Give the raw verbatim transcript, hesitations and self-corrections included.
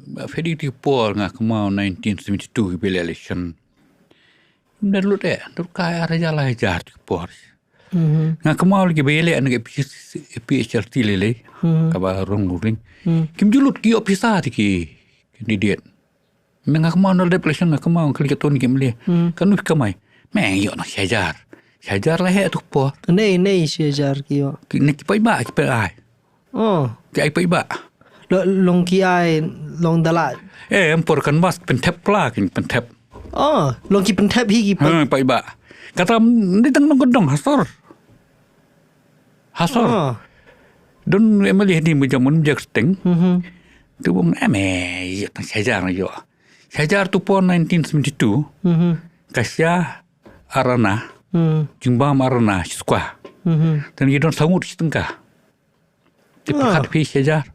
Phi dei tu ki por nga kynmaw nineteen seventy-two ki ba ïaleh election. Ym da lut eh, dur kai ar hajar lai hajar tu ki por. Nga kynmaw lei ki ba ïaleh na ka P H L T lei lei. Kaba rong ruling. Kim ju lut ki officer te ki candidate. Me nga kynmaw na dep election nga kynmaw kali ka ton ki mlei. Ka nu kamai. Me ïoh na shi hajar. Shi hajar la heh tu ki por. Nei, nei shi hajar ki ïoh. Ki ne ki paidbah ki peit ai. Oh. Ki ai paidbah. Lo, long ki ai, long da la. Eh, em por canvass pynthep pla kin pynthep. Oh, long ki pynthep hi ki paid. Ha, paidbah. Kata ni tang nong kedong ha sor. Ha sor. Oh. Don M L A ni mujam mun jak steng. Tu bong em eh, ïoh tang shi hajar ïoh. Shi hajar tu por nineteen seventy-two. Ka sha arana. Jingbam arana shi skwa. Tan ki don sangut shi tengka. Te pyrkhat phi shi hajar.